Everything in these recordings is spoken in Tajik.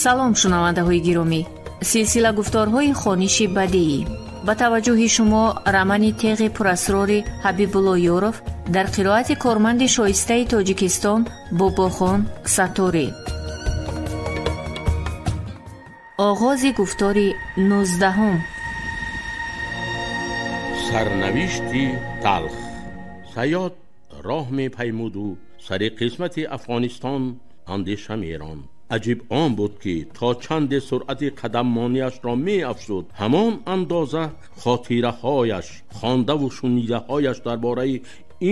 Салом, шунавандаҳои гиромӣ. Силсила гуфторҳои хониши бадеӣ. Ба таваҷҷӯҳи шумо романи теғи пурасрори Ҳабибулло Ёров дар қироати корманди шоистаи Тоҷикистон Бобохон Сатторӣ. Оғози гуфтори 19. Сарнавишти талх. Саёд роҳ мепаймуду сари қисмати Афғонистон андеша меронд. Аҷиб он буд, ки то чанде суръати қадаммониашро меафзуд, ҳамон андоза хотираҳояш, хондаву шунидаҳояш дар бораи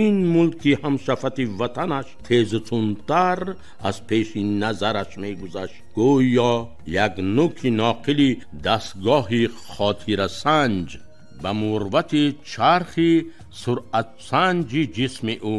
ин мулки ҳамшафати ватанаш тезу тундтар аз пеши назараш мегузашт. Гӯё як нуки ноқили дастгоҳи хотирасанҷ ба мурвати чархи суръатсанҷи ҷисми ӯ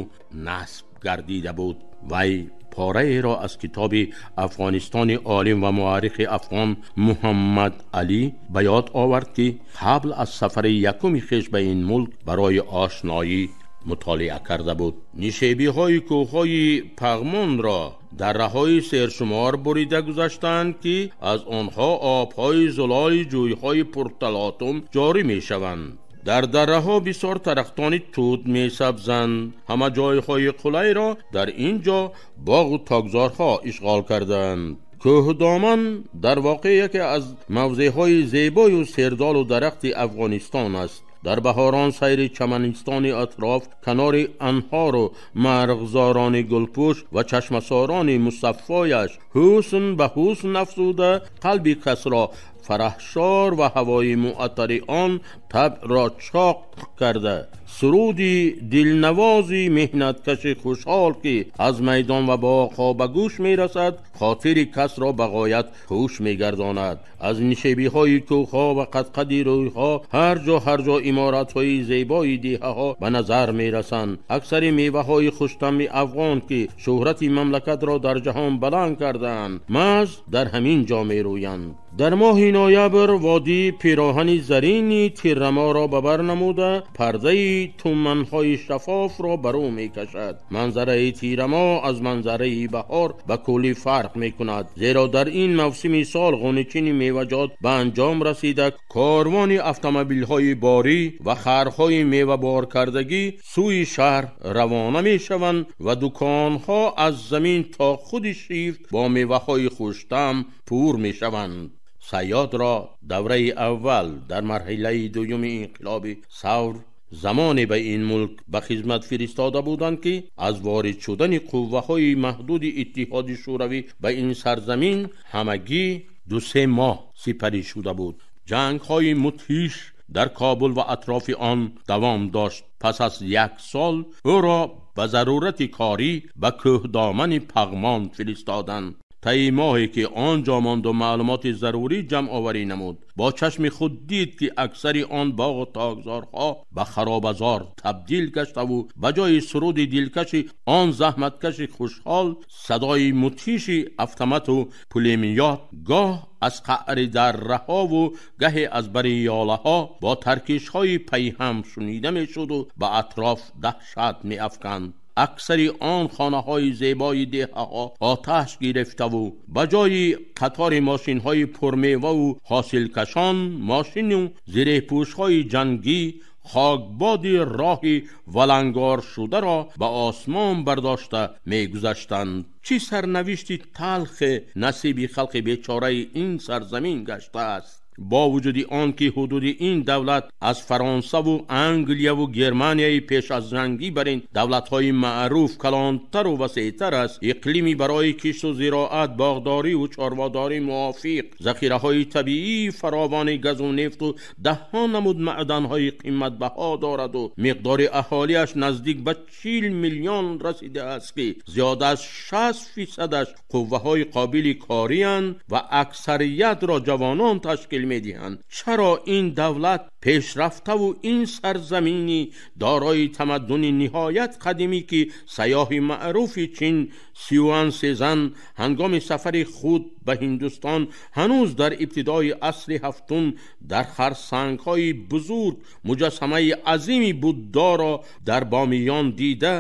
насб гардида буд. Вай пораеро аз китоби Афғонистони олим ва муаррихи афғон Муҳаммад Алӣ ба ёд овард, ки қабл аз сафари якуми хеш ба ин мулк барои ошноӣ мутолиа карда буд. Нишебиҳои кӯҳҳои Пағмонро дарраҳои сершумор бурида гузаштанд, ки аз онҳо обҳои зулоли ҷӯйҳои пурталотум ҷорӣ мешаванд. Дар дарраҳо бисёр дарахтони тут месабзанд. Ҳама ҷойҳои қулайро дар ин ҷо боғу токзорҳо ишғол карданд. Кӯҳдоман дар воқеъ яке аз мавзеъҳои зебою сердолу дарахти Афғонистон аст. Дар баҳорон сайри чаманистони атроф, канори анҳору марғзорони гулпӯш ва чашмасорони мусаффояш ҳусн ба ҳусн афзуда, қалби касро фараҳшор ва ҳавои муаттари он табъро чоқ карда, суруди дилнавози меҳнаткаши хушҳол, ки аз майдон ва боғҳо ба гӯш мерасад, хотири касро ба ғоят хуш мегардонад. Аз нишебиҳои кӯҳҳо ва қадқади рӯйҳо ҳар ҷо ҳар ҷо иморатҳои зебои деҳаҳо ба назар мерасанд. Аксари меваҳои хуштамми афғон, ки шӯҳрати мамлакатро дар ҷаҳон баланд кардаанд, маҳз дар ҳамин ҷо мерӯянд. Дар моҳи ноябр водии пироҳани зарини тирраморо ба бар намуда, пардаи туманҳои шафофро бар ӯ мекашад. Манзараи тирамо аз манзараи баҳор ба куллӣ фарқ мекунад, зеро дар ин мавсими сол ғуничини меваҷот ба анҷом расида, корвони автомобилҳои борӣ ва харҳои меваборкардагӣ сӯи шаҳр равона мешаванд ва дуконҳо аз замин то худи шифт бо меваҳои хуштаъм пур мешаванд. Саёдро давраи аввал дар марҳилаи дуюми инқилоби Савр замоне ба ин мулк ба хизмат фиристода буданд, ки аз ворид шудани қувваҳои маҳдуди Иттиҳоди Шӯравӣ ба ин сарзамин ҳамагӣ 2-3 моҳ сипарӣ шуда буд. Ҷангҳои мудҳиш дар Кобул ва атрофи он давом дошт. Пас аз як сол ӯро ба зарурати корӣ ба кӯҳдомани Пағмон фиристоданд. Таи моҳе ки он ҷо монду маълумоти зарурӣ ҷамъоварӣ намуд, бо чашми худ дид, ки аксари он боғу токзорҳо ба харобазор табдил гаштаву ба ҷои суруди дилкаши он заҳматкаши хушҳол садои мудҳиши автомату пулемиёт гоҳ аз қаъри дарраҳову гаҳе аз бари ёлаҳо бо таркишҳои пайҳам шунида мешуду ба атроф даҳшат меафканд. Аксари он хонаҳои зебои деҳаҳо оташ гирифтаву ба ҷои қатори мошинҳои пурмеваву ҳосилкашон мошину зиреҳпӯшҳои ҷангӣ хокбоди роҳи валангоршударо ба осмон бардошта мегузаштанд. Чӣ сарнавишти талхе насиби халқи бечораи ин сарзамин гаштааст! Бо вуҷуди он ки ҳудуди ин давлат аз Фаронсаву Англияву Германияи пеш аз ҷангӣ бар ин давлатҳои маъруф калонтару васеътар аст, иқлими барои кишту зироат, боғдориву чорводорӣ мувофиқ, захираҳои табиии фаровони газу нефту даҳҳо намуд маъданҳои қиматбаҳо дораду миқдори аҳолиаш наздик ба 40 миллион расидааст, ки зиёда аз 60%-аш қувваҳои қобили корианд ва аксариятро ҷавонон ташкил медиҳанд. Чаро ин давлат пешрафтаву ин сарзамини дорои тамаддуни ниҳоят қадимӣ, ки сайёҳи маъруфи Чин Сюан Сезан ҳангоми сафари худ ба Ҳиндустон ҳанӯз дар ибтидои асри ҳафтум дар харсангҳои бузург муҷассамаи азими Буддоро дар Бомиён дида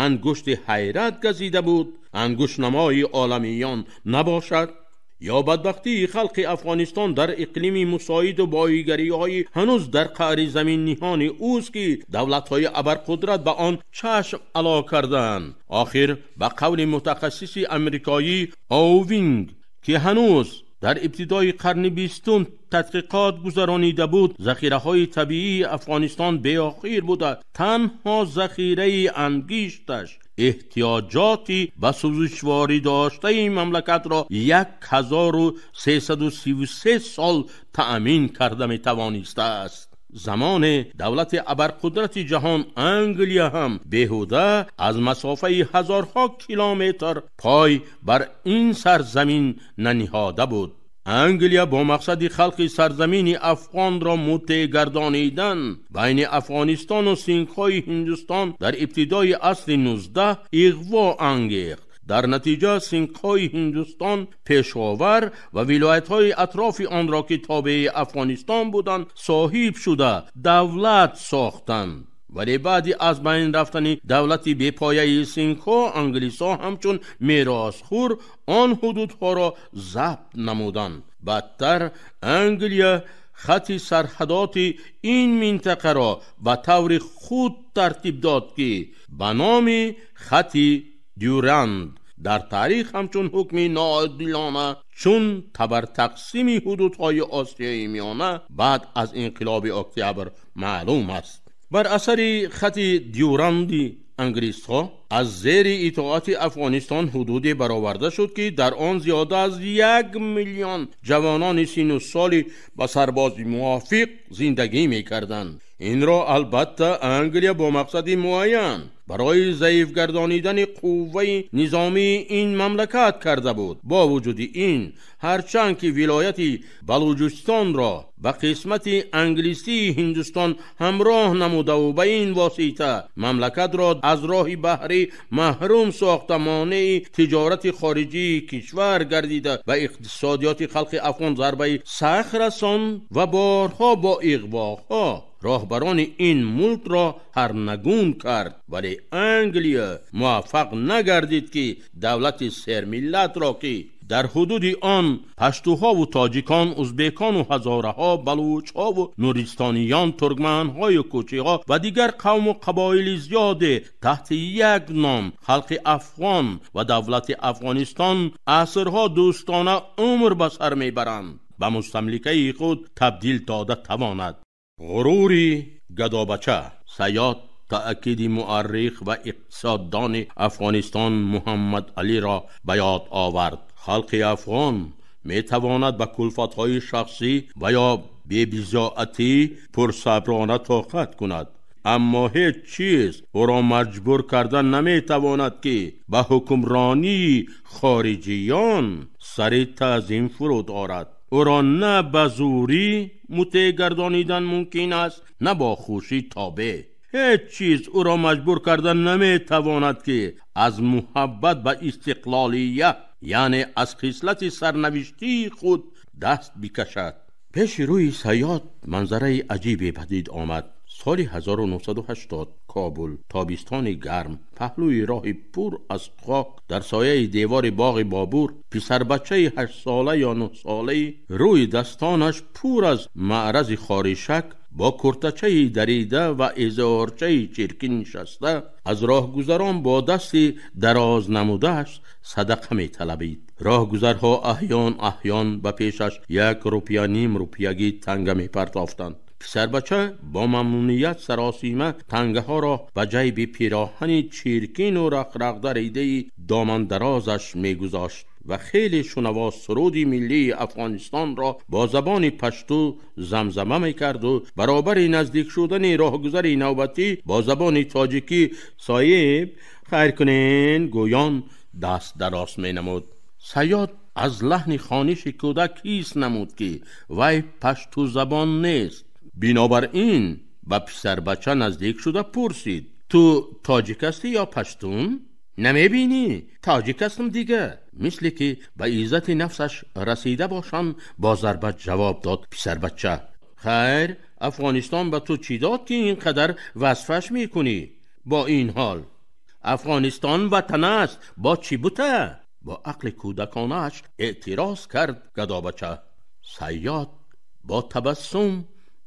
ангушти ҳайрат газида буд, ангуштнамои оламиён набошад? Ё бадбахтии халқи Афғонистон дар иқлими мусоиду боигариҳои ҳанӯз дар қаъри замин ниҳони ӯст, ки давлатҳои абарқудрат ба он чашм ало карданд. Охир ба қавли мутахассиси амрикоӣ Овинг, ки ҳанӯз дар ибтидои қарни бистум тадқиқот гузаронида буд, захираҳои табиии Афғонистон беохир буда, танҳо захираи ангишташ эҳтиёҷоти ба сӯзишворӣ доштаи мамлакатро 1333 сол таъмин карда метавонистааст. Замоне давлати абарқудрати ҷаҳон Англия ҳам беҳуда аз масофаи ҳазорҳо километр пой бар ин сарзамин наниҳода буд. Англия бо мақсади халқи сарзамини афғонро муттеъ гардонидан байни Афғонистону сингҳои Ҳиндустон дар ибтидои асри 19 иғво ангехт. Дар натиҷа сингҳои Ҳиндустон Пешовар ва вилоятҳои атрофи онро, ки тобеи Афғонистон буданд, соҳиб шуда давлат сохтанд. Вале баъди аз байн рафтани давлати бепояи сингҳо, англисҳо ҳамчун меросхӯр он ҳудудҳоро забт намуданд. Баъдтар Англия хати сарҳадоти ин минтақаро ба таври худ тартиб дод, ки ба номи хати Дюранд дар таърих ҳамчун ҳукми ноодилона чун табартақсими ҳудудҳои Осиёи Миёна баъд аз инқилоби октябр маълум аст. Бар асари хати Дюранди англисҳо аз зери итоати Афғонистон ҳудуде бароварда шуд, ки дар он зиёда аз 1 миллион ҷавонони сину соли ба сарбози мувофиқ зиндагӣ мекарданд. Инро албатта Англия бо мақсади муайян барои заиф гардонидани қувваи низомии ин мамлакат карда буд. Бо вуҷуди ин, ҳарчанд ки вилояти Балуҷистонро ба қисмати англисии Ҳиндустон ҳамроҳ намудаву ба ин восита мамлакатро аз роҳи баҳрӣ маҳрум сохта, монеи тиҷорати хориҷии кишвар гардида, ба иқтисодиёти халқи афғон зарбаи сахт расонд ва борҳо бо иғвоҳо роҳбарони ин мулкро ҳарнагун кард. Вале Англия муваффақ нагардид, ки давлати сермиллатро, ки дар ҳудуди он паштуҳову тоҷикон, узбекону ҳазораҳо, балучҳову нуристониён, туркманҳою кӯчиҳо ва дигар қавму қабоили зиёде таҳти як ном халқи афғон ва давлати Афғонистон асрҳо дӯстона умр ба сар мебаранд, ба мустамликаи худ табдил дода тавонад. Ғурури гадобача. Саёд таъкиди муаррих ва иқтисоддони Афғонистон Муҳаммад Алиро ба ёд овард. Халқи афғон метавонад ба кулфатҳои шахсӣ ва ё бебизоатӣ пурсаброна тоқат кунад, аммо ҳеҷ чиз ӯро маҷбур карда наметавонад, ки ба ҳукмронии хориҷиён сари таъзим фуруд орад. Ӯро на ба зӯрӣ мутеъ гардонидан мумкин аст, на бо хушӣ тобеъ. Ҳеҷ чиз ӯро маҷбур карда наметавонад, ки аз муҳаббат ба истиқлолия, яъне аз хислати сарнавиштии худ даст бикашад. Пеши рӯи Саёд манзараи аҷибе падид омад. Соли 1980, Кобул, тобистони гарм, паҳлӯи роҳи пур аз хок дар сояи девори боғи Бобур писарбачаи 8-сола ё 9-солаи рӯи дастонаш пур аз маърази хоришак бо куртачаи дарида ва изорчаи чиркин нишаста аз роҳгузарон бо дасти дароз намудааш садақа металабид. Роҳгузарҳо аҳён аҳён ба пешаш 1 рупия ним рупиягӣ танга мепартофтанд. Писарбача бо мамнуният саросима тангаҳоро ба ҷайби пироҳани чиркину рақрақ даридаи домандарозаш мегузошт ва хеле шунаво суруди миллии Афғонистонро бо забони пашту замзама мекарду баробари наздик шудани роҳгузари навбатӣ бо забони тоҷикӣ «Соҳиб, хайр кунен» гӯён даст дароз менамуд. Саёд аз лаҳни хониши кӯдак ҳис намуд, ки вай паштузабон нест. Бинобар ин ба писарбача наздик шуда пурсид: «Ту тоҷик ҳастӣ ё паштун?» «Намебинӣ, тоҷик ҳастам дига». Мисле ки ба иззати нафсаш расида бошанд, бо зарба ҷавоб дод писарбача. «Хайр, Афғонистон ба ту чӣ дод, ки ин қадар васфаш мекунӣ?» «Бо ин ҳол Афғонистон ватан аст, бо чӣ бута?» Бо ақли кӯдаконааш эътироз кард гадобача. Сайёд бо табассум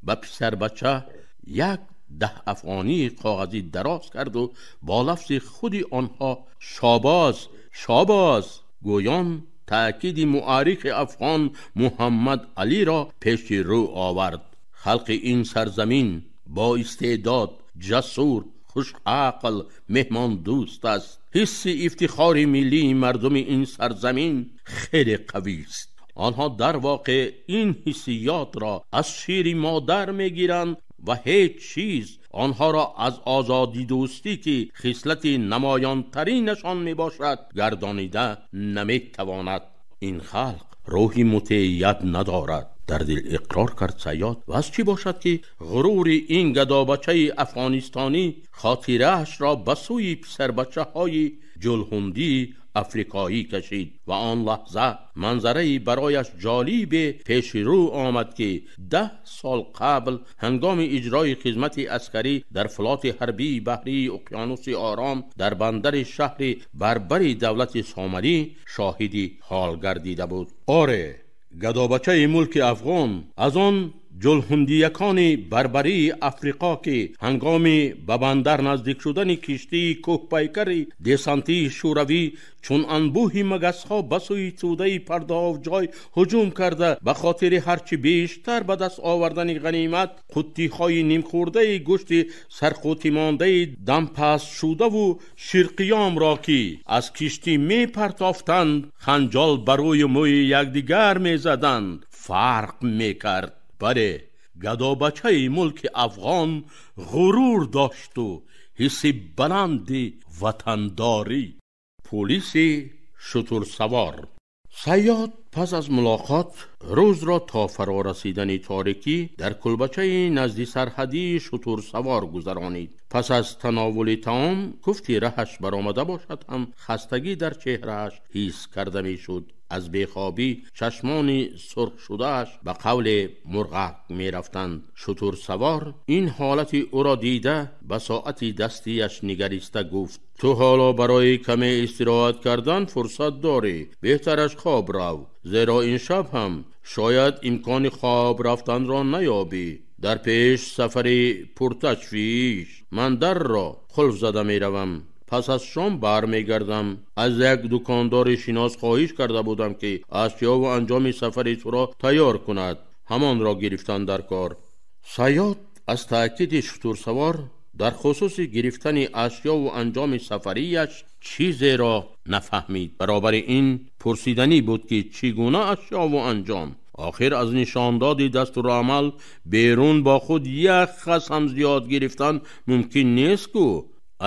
ба писарбача як 10 афғонии коғазӣ дароз карду бо лафзи худи онҳо шобоз, шобоз гӯён таъкиди муаррихи афғон Муҳаммад Алиро пеши рӯ овард. Халқи ин сарзамин бо истеъдод, ҷасур, хушақл, меҳмондӯст аст. Ҳисси ифтихори миллии мардуми ин сарзамин хеле қавист. Онҳо дар воқеъ ин ҳиссиётро аз шири модар мегиранд ва ҳеҷ чиз онҳоро аз озодидӯстӣ, ки хислати намоёнтаринашон мебошад, гардонида наметавонад. Ин халқ рӯҳи мутеият надорад, дар дил иқрор кард Сайёд. Ва аз чӣ бошад, ки ғурури ин гадобачаи афғонистонӣ хотираашро ба сӯи писарбачаҳои ҷулҳундии африқоӣ кашид ва он лаҳза манзараи барояш ҷолибе пеши рӯ омад, ки 10 сол қабл ҳангоми иҷрои хизмати аскарӣ дар флоти ҳарбии баҳрии уқёнуси Ором дар бандари шаҳри Барбари давлати Сомалӣ шоҳиди ҳол гардида буд. Оре, гадобачаи мулки афғон аз он ҷулҳундиякони барбарии Африқо, ки ҳангоми ба бандар наздик шудани киштии кӯҳпайкари десантии шӯравӣ чун анбӯҳи магасҳо ба сӯи тӯдаи пардовҷой ҳуҷум карда, ба хотири ҳарчи бештар ба даст овардани ғанимат қуттиҳои нимхӯрдаи гӯшти сарқутимондаи дампастшудаву ширқиёмро, ки аз киштӣ мепартофтанд, ханҷол ба рӯи мӯи якдигар мезаданд, фарқ мекард. Бале, гадобачаи мулки афғон ғурур дошту ҳисси баланди ватандорӣ. Пулиси шутурсавор. Сайёд пас аз мулоқот рӯзро то фарорасидани торикӣ дар кулбачаи назди сарҳадии шутурсавор гузаронид. Пас аз тановули таом куфти раҳаш баромада бошад ҳам хастагӣ дар чеҳрааш ҳис карда мешуд. Аз бехобӣ чашмони сурхшудааш ба қавле мурғак мерафтанд. Шутурсавор ин ҳолати ӯро дида ба соати дастияш нигариста гуфт: ту ҳоло барои каме истироҳат кардан фурсат дорӣ, беҳтараш хоб рав, зеро ин шаб ҳам шояд имкони хоб рафтанро наёбӣ. Дар пеш сафари пурташвиш ман дарро қулф зада меравам. Пас аз шом бармегардам. Аз як дукондори шинос хоҳиш карда будам, ки ашёву анҷоми сафари туро тайёр кунад. Ҳамонро гирифтан дар кор. Сайёд аз таъкиди шутурсавор дар хусуси гирифтани ашёву анҷоми сафарияш чизеро нафаҳмид. Баробари ин пурсиданӣ буд, ки чӣ гуна ашёву анҷом. Охир аз нишондоди дастурамал берун бо худ як хас ҳам зиёд гирифтан мумкин нест, ку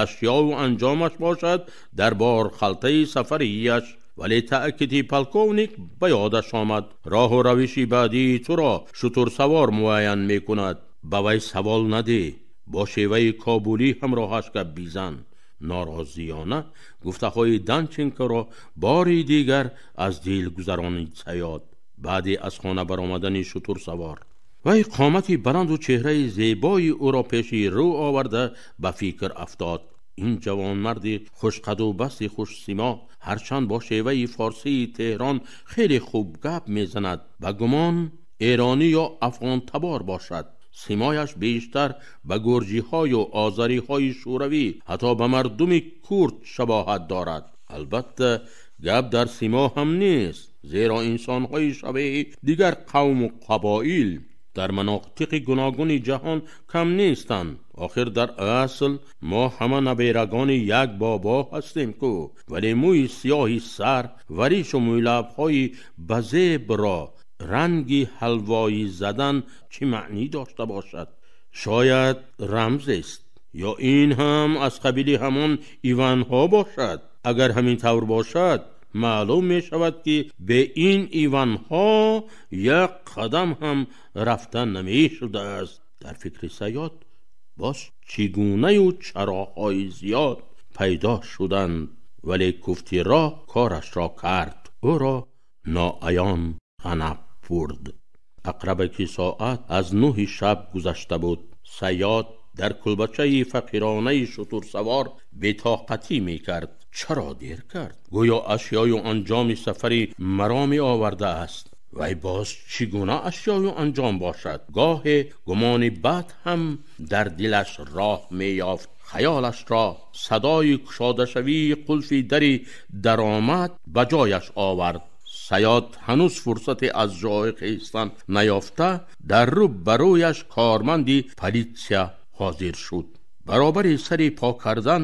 ашёву анҷомаш бошад дар борхалтаи сафарияш. Вале таъкиди полковник ба ёдаш омад. Роҳу равиши баъдии туро шутурсавор муайян мекунад. Ба вай савол надеҳ, бо шеваи кобулӣ ҳамроҳаш гап бизан. Норозиёна гуфтаҳои Данченкоро бори дигар аз дил гузаронид Сайёд. Баъди аз хона баромадани шутурсавор вай қомати баланду чеҳраи зебои ӯро пеши рӯ оварда ба фикр афтод. Ин ҷавонмарди хушқаду басти хушсимо ҳарчанд бо шеваи форсии Теҳрон хеле хуб гап мезанад, ба гумон эронӣ ё афғонтабор бошад. Симояш бештар ба гурҷиҳою озариҳои шӯравӣ, ҳатто ба мардуми курд шабоҳат дорад. Албатта гап дар симо ҳам нест, зеро инсонҳои шабеҳи дигар қавму қабоил дар манотиқи гуногуни ҷаҳон кам нестанд. Охир дар асл мо ҳама наберагони як бобо ҳастем ку, вале мӯи сиёҳи сар ва ришу мӯйлабҳои ба зебро ранги ҳалвоӣ задан чӣ маънӣ дошта бошад? Шояд рамзест, ё ин ҳам аз қабили ҳамон иванҳо бошад. Агар ҳамин тавр бошад, маълум мешавад, ки бе ин иванҳо як қадам ҳам рафта намешудааст. Дар фикри Сайёд боз чӣ гунаю чароҳои зиёд пайдо шуданд, вале куфти роҳ корашро кард. Ӯро ноаён ғанаб бурд. Ақрабаки соат аз 9 шаб гузашта буд. Сайёд дар кулбачаи фақиронаи шутурсавор бетоқатӣ мекард. Чаро дер кард? Гӯё ашёю анҷоми сафари маро меовардааст. Вай боз чӣ гуна ашёю анҷом бошад? Гоҳе гумони бад ҳам дар дилаш роҳ меёфт. Хаёлашро садои кушодашавии қулфи дари даромад ба ҷояш овард. Саёд ҳанӯз фурсате аз ҷои хестан наёфта, дар рӯ ба рӯяш корманди политсия ҳозир шуд. Баробари сари пок кардан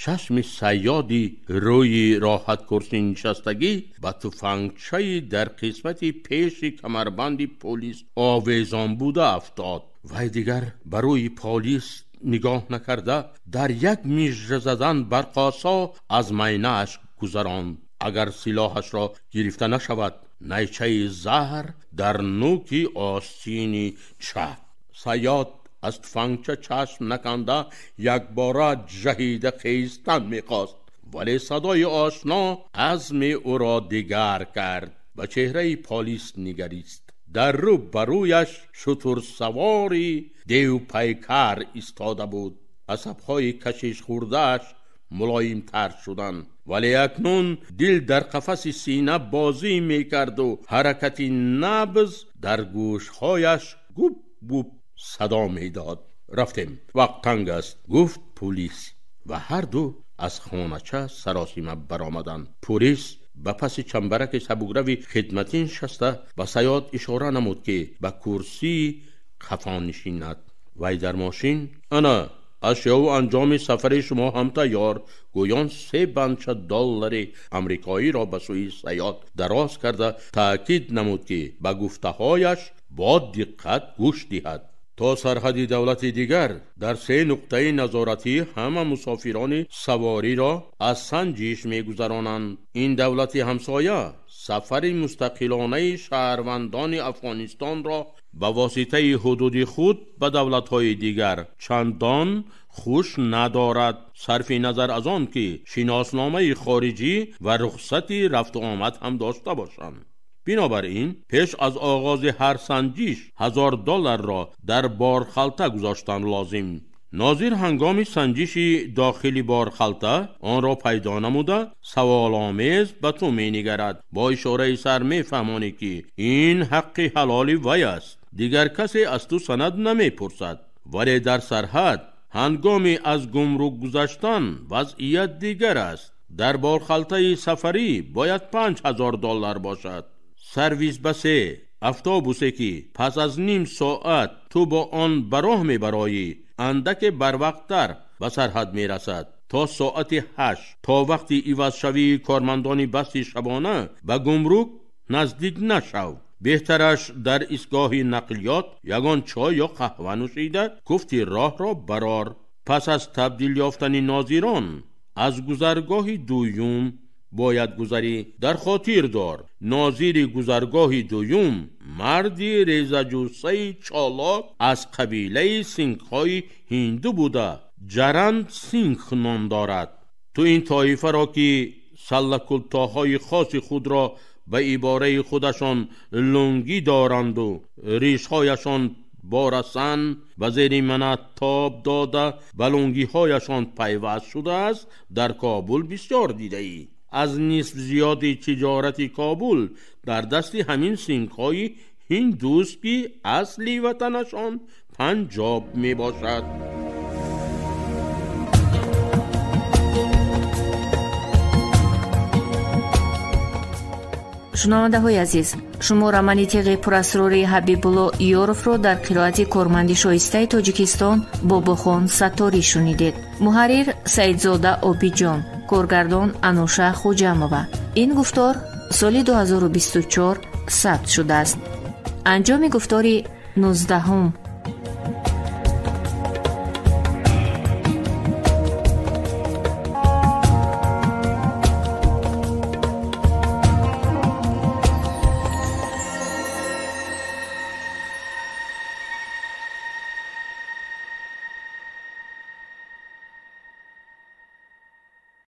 чашми Саёди рӯи роҳаткурсӣ нишастагӣ ба туфангчаи дар қисмати пеши камарбанди полис овезон буда афтод. Вай дигар ба рӯи полис нигоҳ накарда, дар як мижа задан барқосо аз майнааш гузаронд. Агар силоҳашро гирифта нашавад, найчаи заҳр дар нӯки остини чап. Саёд аз туфангча чашм наканда якбора ҷаҳида хестан мехост, вале садои ошно азми ӯро дигар кард. Ба чеҳраи полис нигарист. Дар рӯ ба рӯяш шутурсавори девпайкар истода буд. Асабҳои кашишхӯрдааш мулоимтар шуданд, вале акнун дил дар қафаси сина бозӣ мекарду ҳаракати набз дар гӯшҳояш губ губ садо медод. Рафтем, вақт танг аст, гуфт пулис ва ҳарду аз хонача саросима баромаданд. Пулис ба паси чамбараки сабукрави хидматӣ нишаста ба Саёд ишора намуд, ки ба курсии қафо нишинад. Вай дар мошин: ана ашёву анҷоми сафари шумо ҳам тайёр, гӯён се банча доллари амрикоиро ба сӯи Саёд дароз карда таъкид намуд, ки ба гуфтаҳояш бо диққат гӯш диҳад. То сарҳади давлати дигар дар се нуқтаи назоратӣ ҳама мусофирони савориро аз санҷиш мегузаронанд. Ин давлати ҳамсоя сафари мустақилонаи шаҳрвандони Афғонистонро ба воситаи ҳудуди худ ба давлатҳои дигар чандон хуш надорад, сарфи назар аз он ки шиносномаи хориҷӣ ва рухсати рафту омад ҳам дошта бошанд. Бинобар ин пеш аз оғози ҳар санҷиш $1000 дар борхалта гузоштан лозим. Нозир ҳангоми санҷиши дохили борхалта онро пайдо намуда саволомез ба ту менигарад. Бо ишораи сар мефаҳмонӣ, ки ин ҳаққи ҳалоли вай аст. Дигар касе аз ту санад намепурсад. Вале дар сарҳад ҳангоми аз гумрук гузаштан вазъият дигар аст. Дар борхалтаи сафарӣ бояд $5000 бошад. Сервис ба се автобусе, ки пас аз ним соат ту бо он ба роҳ мебароӣ, андаке барвақттар ба сарҳад мерасад. То соати 8 то вақти ивазшавии кормандони басти шабона ба гумрук наздик нашав. Беҳтараш дар истгоҳи нақлиёт ягон чой ё қаҳва нӯшида куфти роҳро барор. Пас аз табдил ёфтани нозирон аз гузаргоҳи дуюм бояд гузарӣ. Дар хотир дор, нозири гузаргоҳи дуюм марди резаҷусаи чолок аз қабилаи сингҳои ҳинду буда, Ҷаранд Сингх ном дорад. Ту ин тоифаро, ки саллакултоҳои хоси худро ба ибораи худашон лунгӣ доранду ришҳояшон борасан ба зери манат тоб дода ба лунгиҳояшон пайваст шудааст, дар Кобул бисёр дидаӣ. Аз нисф зиёди тиҷорати Кобул дар дасти ҳамин сингҳои ҳиндуст, ки асли ватанашон Панҷоб мебошад. Шунавандаҳои азиз, шумо романи теғи пурасрори Ҳабибулло Ёровро дар қироати корманди шоистаи Тоҷикистон Бобохон Сатторӣ шунидед. Муҳаррир Саидзода Обиҷон, коргардон Ануша Хуҷамова. Ин гуфтор соли 2024 сабт шудааст. Анҷоми гуфтори 19.